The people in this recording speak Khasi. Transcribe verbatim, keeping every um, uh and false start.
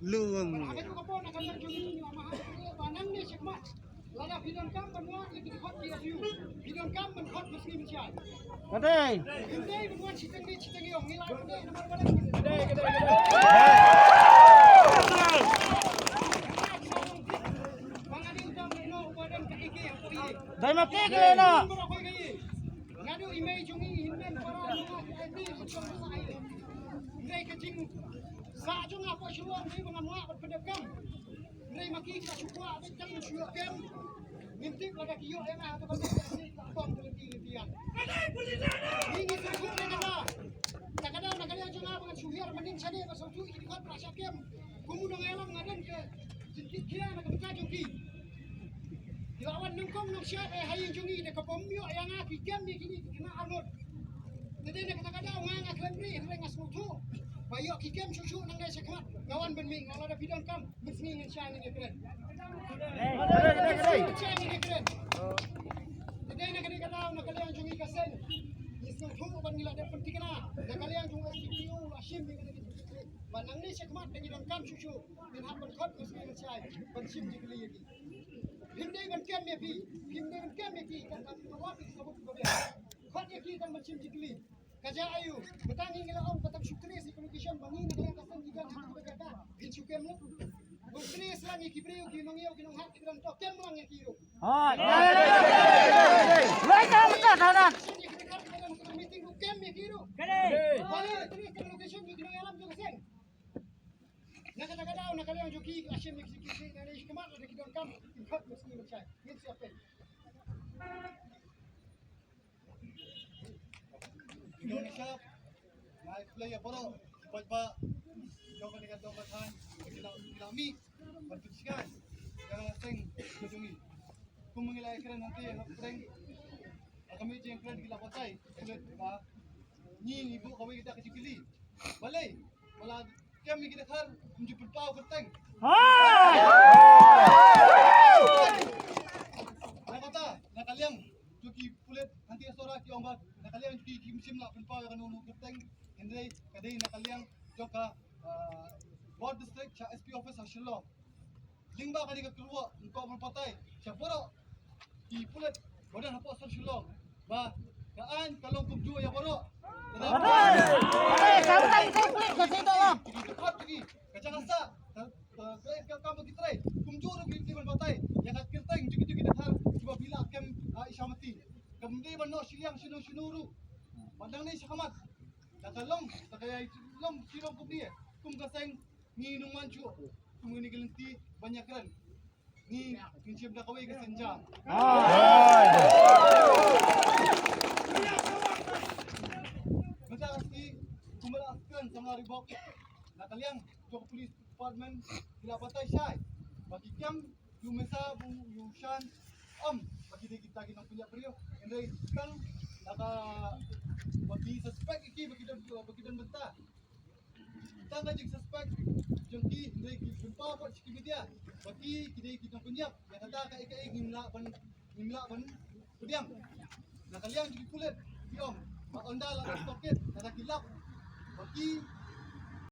Lung. Lada phi donkam ban wad ïa ki dkhot P S U, phi donkam ban khot mynsngi mynshiai. Ka dei. Hynrei ban wad shiteng dei shiteng ïong, ngi la dei namar ba dei. Ba nga dei uta mano ba don ka ike hapoh ïing. Dei ma ki ki na. Nga dei i mei jong i hynmen para nga ki ai dei jong sa ai. Hynrei ka jing sa jong nga hapoh Shillong dei ba nga mlak ban pyndep kam. Hynrei ma ki ki la shu kwah beit tang ban shu ïoh kem. Ngim tip lada ki ïoh ïa nga hato ka beit ka sngi ka bom ka lynti lynti ïa. Ngi ngi sngewthuh na kata. Ta ka daw na ka liang jong nga ba ngan shu hiar mynnin shane ba sngewthuh ki dkhot ba la shah kem. Kum u nongïalam nga don ka jingkitkhia na ka bynta jong ki. Ki la wan nyngkong nyngshap eh ha ïing jong ngi da ka bym ïoh ïa nga ki kem ïa kine ki khynnah arngut. Te dei na kata ka daw nga nga khlem rieh hynrei nga sngewthuh ba ïoh ki kem shuh shuh nangne shakhmat. Nga wan ban mih nga la da phi donkam. Mynsngi ngin shah ngin ïakren. Ngin shah ngin ïakren. Te dei na kane ka daw na ka liang jong ngi ka seng. Ngi sngewthuh ban ngi la dep pynthikna na ka liang jong u S D P O la shim ïa kane ka jingkitkhlieh. Ba nangne shakhmat da ngi donkam shuh shuh ngin hap ban khot mynsngi ngin shah ban shim jingkylli ïa ki. Phim dei ban kem ïa phi, phim dei ban kem ïa ki, kan ban kem ïa ki, kan ban kem ïa ki. Khot ïa ki tang ban shim jingkylli. Ka jia aïu, mynta ngi ngi la ong ba tang shu trace ïa ka location ba ngi na ka liang ka seng ki don ha ka jaka. Ngin shu kem lut. Bun trace lang ïa ki briew ki nongïew ki nonghap ki briew to kem lang ïa ki ruh. Hoi. Lai ka mynta ka dan. Shim ïa ki dekat ka meeting ruh kem ïa ki ruh. Kare. Ba ngi trace ïa ka location ïa ki nongïalam jong ka seng. Na kata ka daw na ka liang jong ki ka shim ïa ki ki ki na ki khmat da ki donkam ki khot mynsngi mynshiai. Ngin siap peit. Ki nongshap, nga ai khublei ïa baroh ki paidbah jong kane ka dong ka thaiñ, ki la, ki la mih ban pynshai ïa ka seng ka jong ngi. Kum ngi la ïakren hangtei ha pdeng, ha ka mih jingkren ki la batai, ki la ba ngi ngi buh kawei ka dak ka jingkylli. Balei ba la kem ïa ki dkhar ym ju pynpaw kyrteng? Na kata na ka liang jong ki pulit hangtei ha Sohra ki ong ba na ka liang jong ki kim shym la pynpaw ïa kano kano kyrteng. Hynrei ka dei na ka liang jong ka, ah, Border District sha S P office ha Shillong. Lyngba kane ka kyrwoh ngin ïoh ban batai sha baroh ki pulit ba don hapoh sor Shillong ba ka aiñ ka long kumjuh ïa baroh. Ka dei ka dei ka dei ka dei ka dei ka dei ka dei. Kum ki long kumne, kum ka seng ngi nang man shuh, kum ngi ki lynti ban ïakren. Ngi ngi shim da kawei ka seng jam. Mynta ka sngi kum la kren samla Reebok na ka liang jong ka police department ki la batai shai ba ki kem ïa u Mesa bad ïa u Shan, em, ba ki dei kita ki nongpynïap briew. Hynrei tang na ka ba ki suspect ïa ki ba ki don, ba ki don bynta. Tang ka jingsuspect jong ki, hynrei ki pynpaw pat sha ki media ba ki, ki dei ki nongpynïap. Ïa kata kaei kaei ngim lah ban, ngim lah ban pdiang. Na ka liang jong ki pulit ki ong ba ynda la stop kit, kata ki lap ba ki